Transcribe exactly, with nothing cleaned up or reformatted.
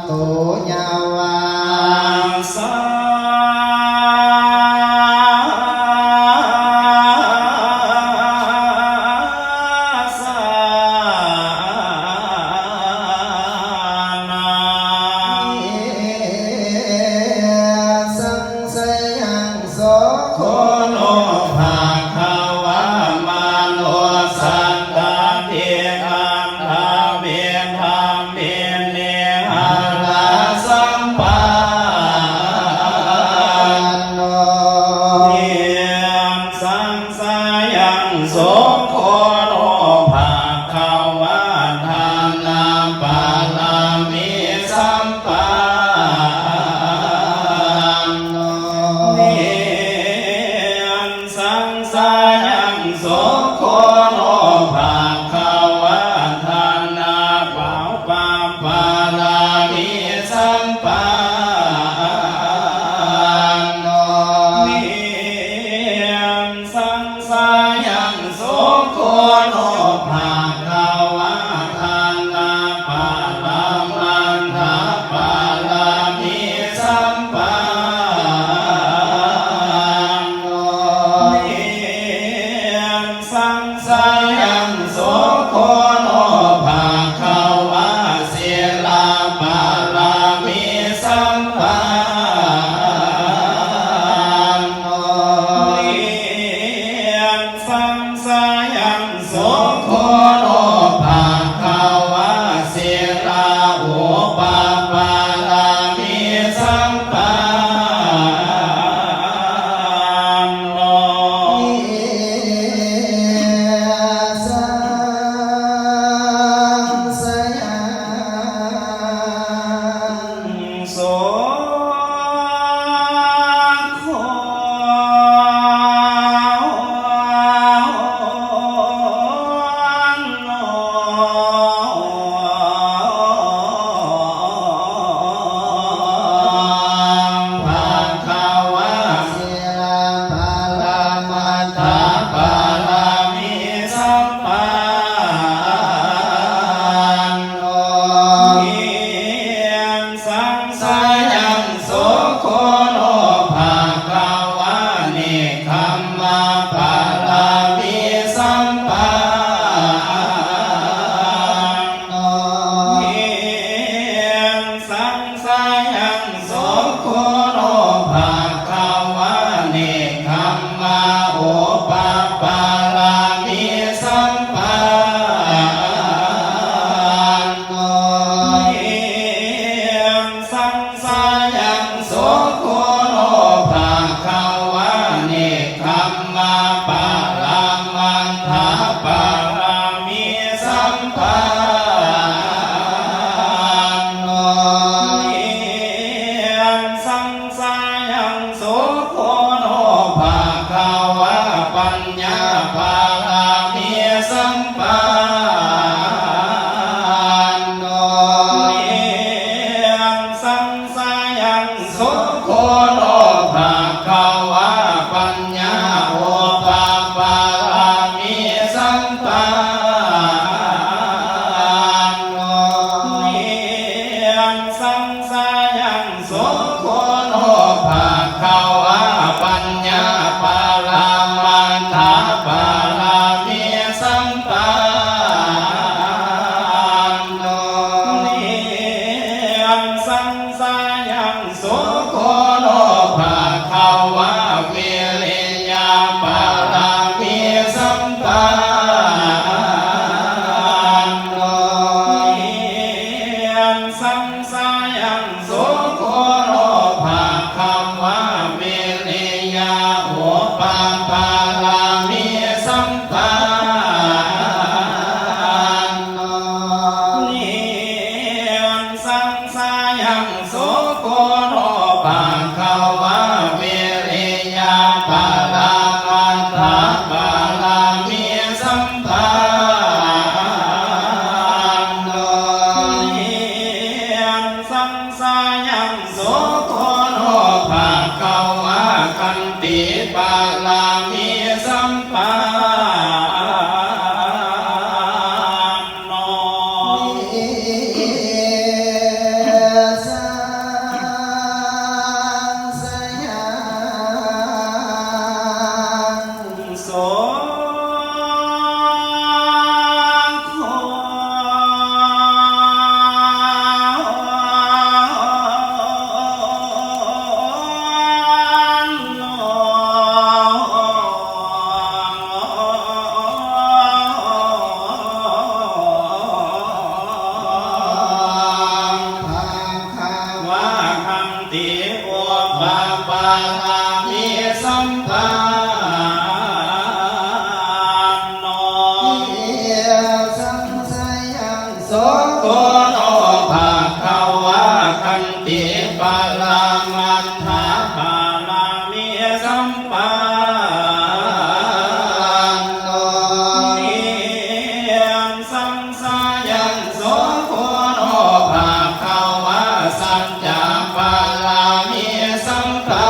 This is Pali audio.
to ñāvā. Saṅkhayaṃ so kho no bhagavā manussattāti aṭṭhavīsaṃ vihārasaṃpanno. Saṅkhayaṃ so kho no bhagavā dānapāramīsampanno. Saṅkhayaṃ so kho no bhagavā dānapāramāpāramīsampanno. Saṅkhayaṃ so kho no bhagavā dānaparamatthaparamittampanno. Saṅkhayaṃ so kho no bhagavā sīlaparamittampanno. Saṅkhayaṃ so kho no bhagavā sīlaupapāramisampanno. Saṅkhayaṃ so kho no bhagavā sīlaparamatthapāramisampanno. Saṅkhayaṃ so kho no bhagavā nekkhammapāramisampanno. Saṅkhayaṃ so kho no bhagavā nekkhammaupapāramisampanno. Saṅkhayaṃ so kho no bhagavā nekkhammapāramatthaparamisampanno. Saṅkhayaṃ so kho no bhagavā paññāpāramisampanno. Saṅkhayaṃ so kho no bhagavā paññāupapāramisampanno. Saṅkhayaṃ so kho no bhagavā paññāpāramatthaparamisampanno. Saṅkhayaṃ so kho no bhagavā viriyaparamisampanno. Saṅkhayaṃ so kho no bhagavā viriyaupapāramisampanno. Saṅkhayaṃ so kho no bhagavā viriyaparamatthaparamisampanno. Saṅkhayaṃ so kho no bhagavā khantiparamisampanno. ti upapāramī sampanno. Nisaṃsayaṃ so kuṇo bhagavā khanti paramattha pāramī sampanno. Nisaṃ sayaṃ so kuṇo bhagavā sacca pāramī sampanno.